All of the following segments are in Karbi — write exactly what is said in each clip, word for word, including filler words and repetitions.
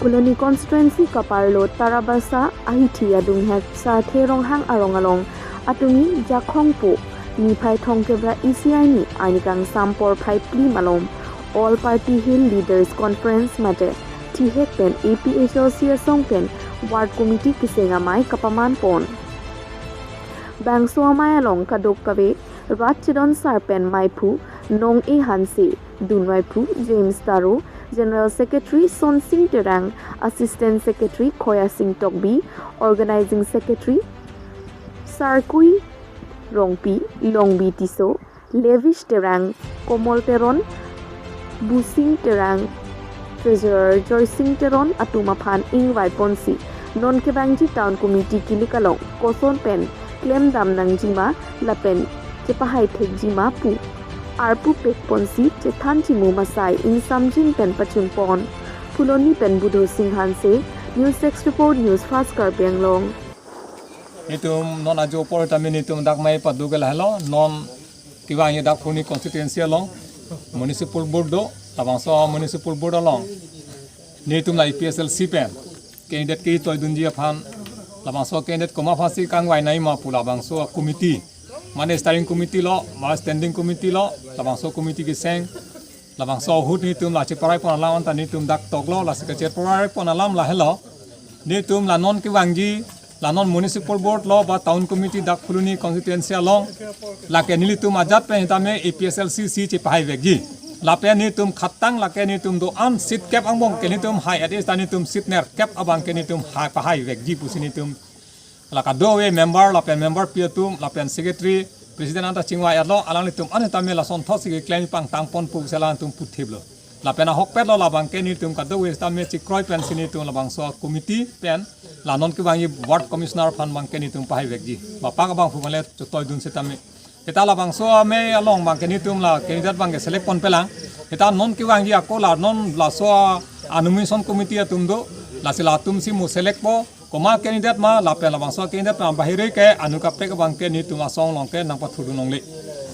Phuloni constituency kaparlo Tarabasa ahithi adunghek Sarthe Ronghang arong along atumi Jakhong po niphai thomkep ra isi arni arni kangsam porphai phli malom All Party Hill Leaders Conference mate thihek pen A P H L C asong pen Ward Committee keseng amei kapaman pon. Bangso amei along kadokave rat chedon sar pen meiphu Nong-e Hanse, dunvaiphu James Taro, General Secretary Sonsing Terang, Assistant Secretary Khoya Sing Tokbi, Organizing Secretary Sarkui Rongpi, Longbi Tisso, Levish Terang, Komol Teron, Busing Terang, Treasurer Joysing Teron atum aphan ingvai ponsi non kevangji Town Committee kilik along koson pen klemdam nangjima lapen chepahai thekjima pu arpu pek ponsi chethan chimu masai ingsamjin pen pachun pon. Phuloni pen Budhu Sing Hanse, News Desk Report, News Fast Karbi Anglong. Nelitum non ajo apor tame nelitum dak mei padu ke lahelo, non kevangji dak Phuloni constituency along Municipal Board do, labangso Municipal Board along nelitum la A P H L C pen candidate ketoidunji aphan, labangso candidate komat aphansi kangvai nangji ma pu labangso committee, mane steering committee lo, ma standing committee lo, labangso committee keseng, labangso ahut nelitum la cheparai pon alam anta nelitum dak toklo, lasi kacheparai pon alam lahelo. Nelitum la non kevangji, la non Municipal Board lo ba Town Committee dak Phuloni constituency along, lake nelitum ajat pen sitame A P H L C si chepahai vekji. Lapen nelitum khatang lake nelitum do-an seat kep angbong ke nelitum hai, at least ta nelitum seat nerkep abang ke nelitum hai pahai vekji pusi nelitum la kadokave member lapen member pi atum lapen secretary, president anta chingvai-etlo, alanglitum an sitame lasonthotsi keklem pangtang pon pusi alangtum puthiplo. Lapen ahokpetlo labang ke nelitum kadokave sitame chekroi pensi nelitum labangso committee pen la non kevangji ward commissioner aphan abang ke nelitum pahai vekji. Bapak abang phu male chetoidun sitame. Seta labangso amei along abang ke nelitum la candidate abang ke select ponpelang. Seta non kevangji ako la non laso a-nomination committee atum do, lasi latumsi mo select po, komat candidate ma, lapen labangso candidate ma bahire ke anu kaprek abang ke nelitum asong along ke nangpathurdun longle.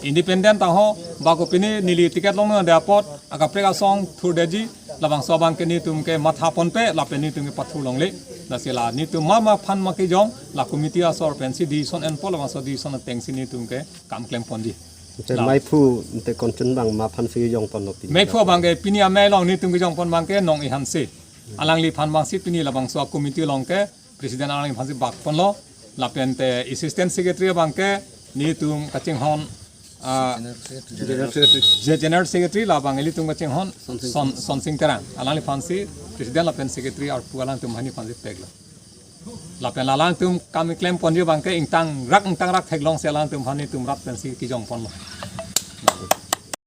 Independent ta ho, ba kopine neli ticket longledet apot akaprek asong thurdetji, labangso abang ke nelitum ke matha ponpe, lapen nelitum ke pathur longle. Lasi la nelitum ma ma aphan ma kejong, la committee asor pensi decision enpo, labangso decision atengsi nelitum ke kam klem ponji. Ante la meiphu, ante konchun abang ma aphansi kejong ponlo pini? Meiphu abang ke pini amei along nelitum kejong pon abang ke Nong-e Hanse. Alangliphan abangsi pini labangso committee along ke president alangliphansi bak ponlo. Lapen te assistant secretary abang ke nelitum kachinghon, ah, General Secretary. Je-, General Secretary labang ilitum kachinghon Sonsing. Son-, Sonsing Terang. Alangliphansi president lapen secretary arpu alangtum aphan nelipansi peklo. Lapen alangtum kam keklem ponji abang ke ingtangrak ingtangrak theklongsi alangtum aphan nelitum rat pensi kejong ponlo.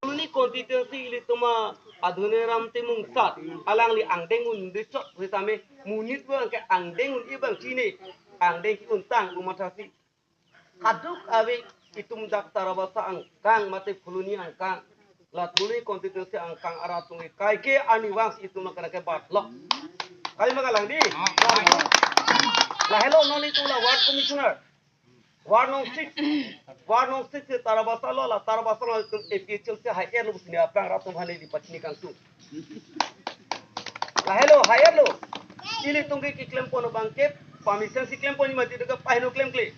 Phuloni constituency ilitum a Adoniram Timung sat, alangli angdeng un-e chot sitame, monit abang ke angdeng un-e abang chini, angdeng ki-un tang pu mathasi. Kadokave itum dak Tarabasa angkang mate Phuloni angkang, la Phuloni constituency angkang arat atum ke kaike arnivang itum nang kana ke bat lo. Kali ma kalang di? Lahelo non itum la ward commissioner. Ward nong six. Ward nong six si Tarabasa lo, la Tarabasa lo itum A P H L C hai-etlo pusi ne aphrang arat atum aphan neli pachini kangtung. Lahelo hai-etlo. Ilitum ke keklem pon abang ke permission si klem ponji mati ke pahino klemkle.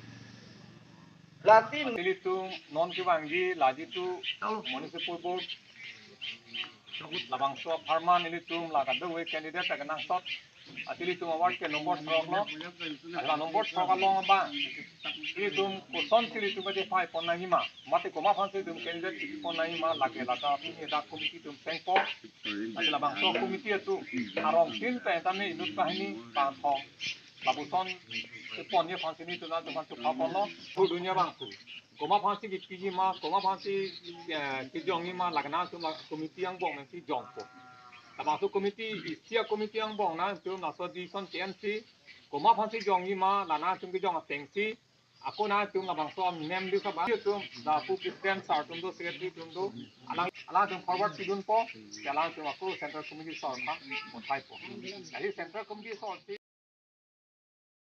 Lasi ilitum non kevangji la jitu Municipal Board labangso apharman ilitum la kadokave candidate ta kenangsot. Athe ilitum award ke nombor throk lo. La nombor throk along abang ilitum kosonsi ilitum kachepahai pon nangji ma, mate komat aphansi ilitum candidate kepi pon nangji ma, lake lata pini dak committee atum chengpo. Athe labangso committee atum arong tin pen tame inut banghini bangthom lapuson keponji aphansi nelitum nangtum aphan chupha ponlo. Thurdunji abang pu, komat aphansi kepiji ma, komat aphansi, eh, kejongji ma, lake nangtum la committee angbong nangsi jongpo. Labangso committee, isi a-committee angbong nangtum laso decision ke-ensi, komat aphansi jongji ma, la nangtum kejong atengsi, ako nangtum labangso nem di kaba, atum, lapu president sir atum do, secretary atum do, alang, alangtum forward pidunpo, alangtum ako central committee sir aphan mothaipo. Jadi central committee sir si